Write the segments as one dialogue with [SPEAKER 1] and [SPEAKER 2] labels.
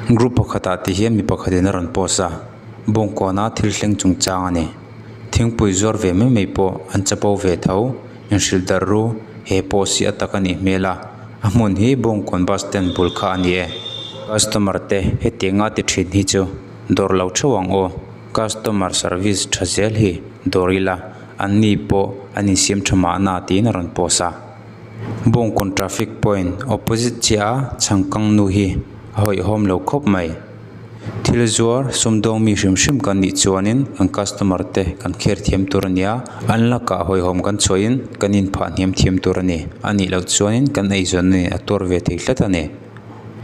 [SPEAKER 1] Group pakhatah ti hian mi pakhatin a rawn post a bawngkawna thil thleng chungchang a ni thingpui zuar ve mai mai pawh an chapo ve tho inhrilh darh ru he post hi a tak a nih hmel a a hmun hi bawngkawn bus stand bul kha a ni e customer te hetianga ti thin hi chu dawr lo theuh ang aw customer service tha zel hi dawr ila an ni pawh an insiam tha mahna tiin a rawn post a. Bawngkawn traffic point opposite chiah a chhangkang nu hi a hawihhawm lo khawp mai. Thil zuar sumdawng mi hrim hrim kan nih chuanin kan customer te kan kher thiam tur a ni a, an lakah hawihhawm kan chhuahin kan inphah hniam thiam tur a ni. A nih loh chuanin kan eizawn a tuar ve thei hlet a ni.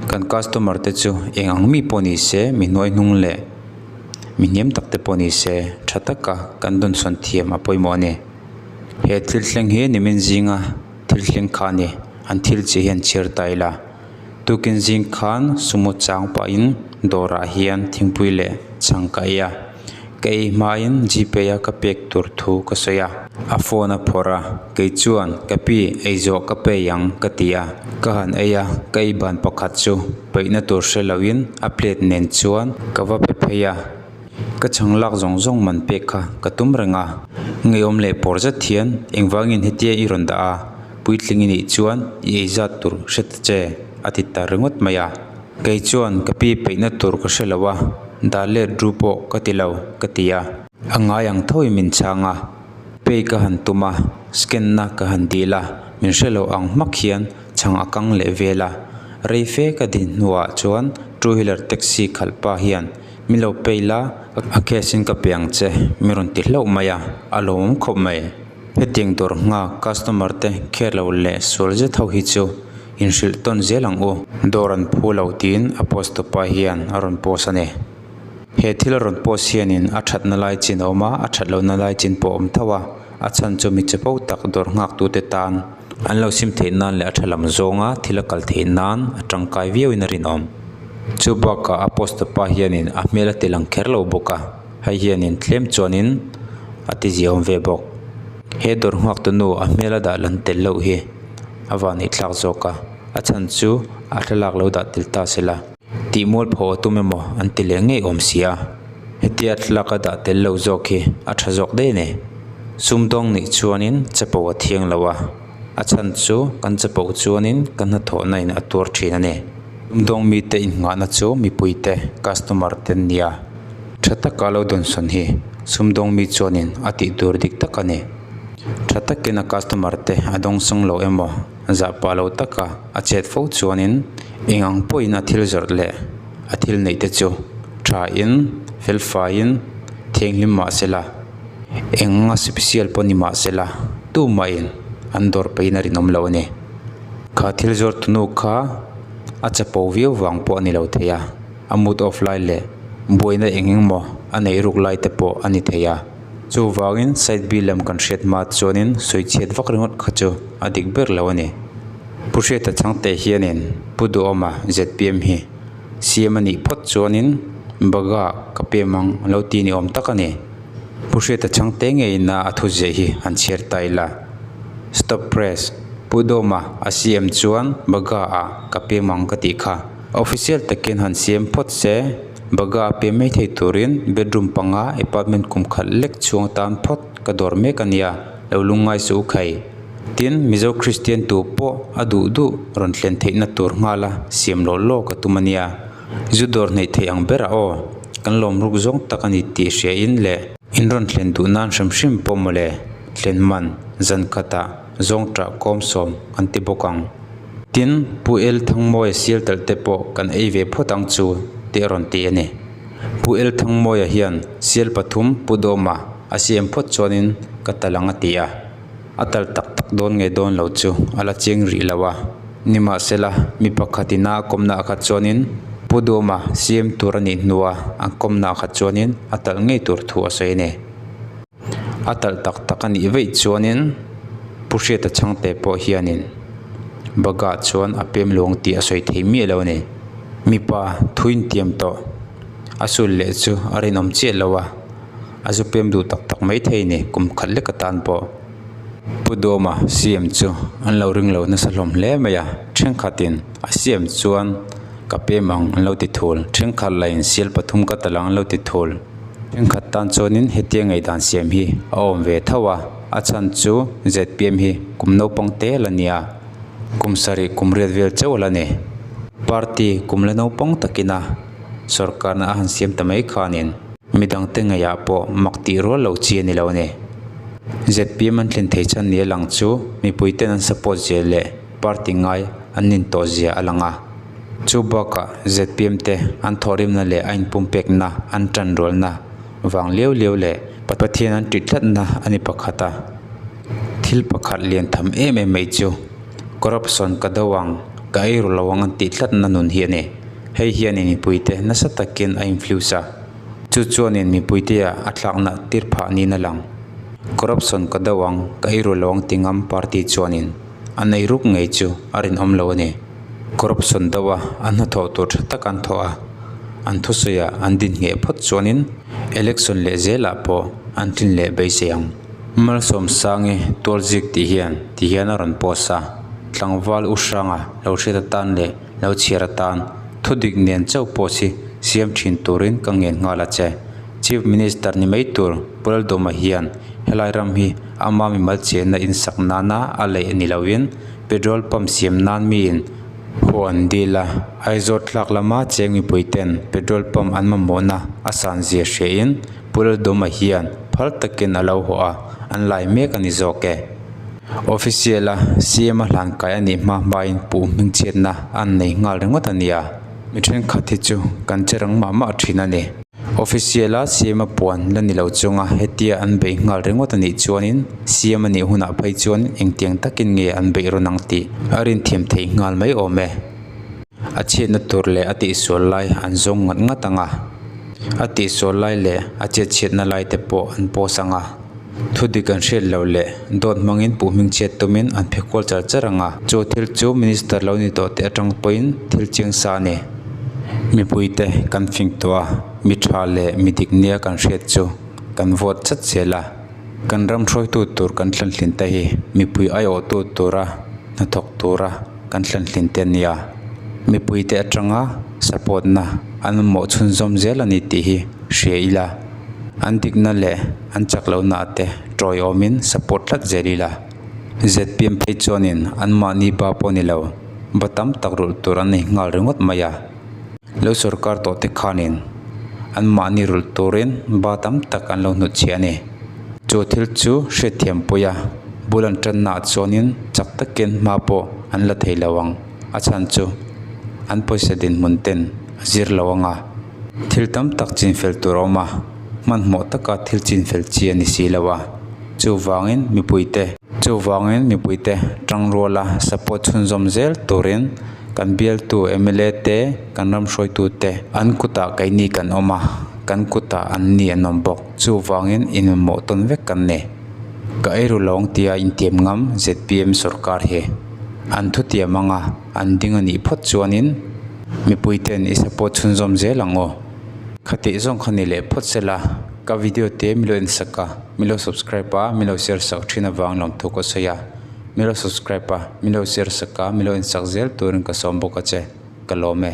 [SPEAKER 1] Kan customer te chu eng ang mi pawh ni se mi hnuai hnung leh mi hniam tak te pawh ni se tha taka kan dawnsawn thiam a pawimawh a ni. He thil thleng hi nimin zinga thil thleng kha a ni an thil chi hian chhiar ta ila tukin zing khan sumo chang pahin dawrah hian thingpui leh chhang ka ei a ka ei hmain g pay a ka pek tur thu ka sawi a a phone a phawrh a kei chuan ka pi ei zawh ka pay ang ka ti a ka han ei a ka ei ban pakhat chu peihna tur hre loin a plate nen chuan ka va pe phei a. Ka chhang lak zawng zawng man pek kha ka tum reng a, ngeiawm leh pawr zet hian engvangin hetia i rawn dah a, puitling i nih chuan i ei zat tur hre ta che a ti ta ringawt mai a. Kei chuan ka pi peihna tur ka hre lo a, dah let ru pawh ka ti lo ka ti a. A ngai ang tho in min chhang a, pay ka han tum a, scan na ka han dil a, min hre lo ang hmak hian chhang a kang leh vel a. Rei fe ka din hnuah chuan two wheeler taxi khalh pa hian Min lo pay la, a cash in ka pe ang che, mi rawn ti hlauh mai a, a lawmawm khawp mai. Hetiang dawr nghak customer te care lo leh sual zet ho hi chu inhrilh tawn zel ang u. Dawr an phu lo tiin a post tupa hian a rawn post a ni. He thil a rawn post hianin a thatna lai chin a awm a, a that lohna lai chin pawh a awm tho a, a chhan chu mi chapo tak dawr nghaktute tan an lo sim theih nan leh a tha lam zawnga thil a kal theih nan a tangkai viauin a rinawm. Chu bakah a post pa hianin a hmel a ti lang kher lo bawk a, hei hianin tlem chuanin a ti ziaawm ve bawk. He dawr nghak tu nu a hmel a dah lan tel loh hi a van ih thlak zawk a, a chhan chu a thlalak lo dah tel ta se la. Tih mualpho a tum emaw an ti leh ngei awm si a, hetia thlalak a dah tel lo zawk hi a tha zawk daih a ni. Sumdawng nih chuanin chapo a thiang lo a. A chhan chu kan chapo chuanin kan hnathawhna in a tuar thin a ni. Sumdawng mite innghahna chu mipuite customer te an ni a. Tha taka lo dawnsawn hi sumdawng mi chuanin a tih tur dik tak a ni. Tha takin a customer te a dawngsawng lo emaw zahpah lo taka a chet fo chuanin eng ang pawhin a thil zawrh leh a thil neih te chu tha in fel faiin thianghlim mah sela. Eng a special pawh ni mah sela tumahin an dawr peihin a rinawm lo a ni. Kha thil zawr tunu kha a chapo viau vang pawh a ni lo thei a, a mood off lai leh buaina eng eng maw a neih ruk lai te pawh a ni thei a. Chuvangin side bill lam kan hriat hma chuanin sawi chhiat vak ringawt kha chu a dik ber lo a ni. Pu Hriata Chhangte hianin Pu Duhawma zpm hi siam a nih phawt chuanin Bagha ka pem ang lo ti ni awm tak a ni. Pu Hriata Chhangte ngeiin a thu ziah hi an chhiar ta ila. Stop press, Pu Dawma a siam chuan Bagha ah ka pem ang ka tih kha. Official takin han siam phawt se, Bagha a pem mai thei turin bedroom panga apartment kum khat lek chhung atan phawt ka dawr mek a nia, lo lungngai suh u khai. Tin, Mizo Kristian tu pawh a duh duh rawn thlen theihna tur nghala siam lawh lawk a tum a nia. Zu dawr hnaih theih ang berah aw, kan lawm ruk zawng tak a ni tih hria in leh. In rawn thlen duh nan hrim hrim pawh mawle, thlen man zan khatah zawng ṭah kawm sawm kan ti bawk ang. Tin, Pu El Thangmawia sial talh te pawh kan ei ve phawt ang chu tih a rawn ti a ni. Pu El Thangmawia hian sial pathum Pu Dawma a siam phawt chuanin ka tal ang a ti a. A tal tak tak dawn nge dawn lo chu a la chiang rih lo a, nimahsela mi pakhatin a kawmna ah kha chuanin Pu Duhawma siam tur a nih hnua an kawmna ah kha chuanin a talh ngei tur thu a sawi a ni. A talh tak tak a nih vaih chuanin Pu Hriata Chhangte pawh hianin Bagha chuan a pem luang tih a sawi thei miah lo a ni. Mipa thu intiam tawh a sul leh chu a rinawm chiah lo a. A zu pem duh tak tak mai thei ni kum khat lek atan pawh Pu Dawma siam chu an lo ring lo nasa hlawm hle mai a, thenkhatin a siam chuan. Ka pem ang an lo ti thul. Thenkhat lahin sial pathum ka talh ang an lo ti thul. Thenkhat tan chuanin hetia ngaihdan siam hi a awm ve tho a, a chhan chu zpm hi kum naupang te la nia, kum sarih kum riat vel chauh la ni. Party kum la naupang takina sawrkarna a han siam ta mai khanin midangte ngaihah pawh mak tih rual lo chi a ni lo a ni. Zpm an tlin thei chhan nia lang chu mipuiten an support zia leh party ngai an nin tawh zia a lang a. Chu bakah zpm te an thawhrimna leh a inpumpekna an tan rualna vang liau liau leh Pathian an tih tlatna a ni pakhat a. Thil pakhat lian tham em em mai chu corruption ka do ang, ka ei ru lo ang an tih tlatna nun hi a ni. Hei hianin mipuite nasa takin a influence a. Chu chuanin mipuitea a tlakna tir phah niin a lang. Corruption ka do ang, ka ei ru lo ang ti ngam party chuanin an ei ruk ngei chu a rinawm lo a ni. Corruption do a, an hnathawh tur tha tak an thawh a, an thusawiah an din ngheh phawt chuanin election leh zelah pawh an tlin leh beisei ang. Malsawmsangi tualzik tih hian ti hian a rawn post a, tlangval u hranga lo hriat atan leh lo chhiar atan thudik nen chauh post hi siam thin turin ka ngen nghal a che. Chief Minister ni mai tur Pu Laldawma hian helai ram hi ama mimal chenna insak nana a leih ni loin Petrol pump siam nan miin haw an dil a, Aizawl tlak lama cheng mipui ten petrol pump an mamawhna a san zia hriain Pu Laldawma hian phal takin a lo haw a, an lai mek a ni zawk e. Official a CM a hlan kai a nih hma hmain puh hmingchhiatna an nei nghal ringawt a nia, mi thenkhat hi chu kan che rang mah mah thin a ni. Official a CM a puan la ni lo chunga hetia an beih nghal ringawt a nih chuanin CM a nih hunah phei chuan engtiang takin nge an beih rawn ang tih a rinthiam theih nghal mai awm e. A chhiatna tur leh a tihsual lai an zawng ngat ngat ang a, a tihsual lai leh a chetchhiatna lai te pawh an post ang a. Thudik an hriat loh leh dawt hmangin puh hmingchhiat tumin an phe kual char char ang a, chu thil chu minister lo ni tawh te atang pawhin thil chiang sa a ni. Mipuite kan fing tawh a, mi tha leh mi dik nia kan hriat chu kan vote chat zel a, kan ram hruaitu tur kan thlanhlin te hi mipui aiawhtu tura hnathawk tura kan thlanhlin te a nia. Mipuite atanga support na an mamawh chhunzawm zel a ni tih hi hria ila. An dikna leh an chak lohna ah te tawiawmin support tlat zel ila. Zpm phei chuanin anmahni ba pawh ni lo, ba tam tak rulh tur an nei nghal ringawt mai a. Lo sorkar tawh te khanin anmahni rulh turin ba tam tak an lo hnutchhiah a ni. Chu thil chu hriatthiam pui a, bul an tanna ah chuanin chak takin hma pawh an la thei lo ang. A chhan chu an pawisa dinhmun ten a zir lo ang a. Thil tam tak chinfel tur a awm a, hmanhmawh taka thil chinfel chi a ni si lo a, chuvangin mipuite chuvangin mipuite tangruala support chhunzawm zel turin kan bialtu mla te kan ram hruaitute an kutah keini kan awm a, kan kutah an ni an awm bawk, chuvangin inmamawh tawn vek kan ni. Ka eiru lawng tia intiam ngam zpm sorkar hi an thutiam anga an ding a nih phawt chuanin mipui ten i support chhunzawm zel ang aw. Khatih zawng kha ni leh phawt sela ka video te milo en sak a, milo subscribe a, milo share sak thin avang lawmthu ka sawi a, milo subscribe a, milo share sak a, milo en sak zel turin ka sawm bawk a che, ka lawm e.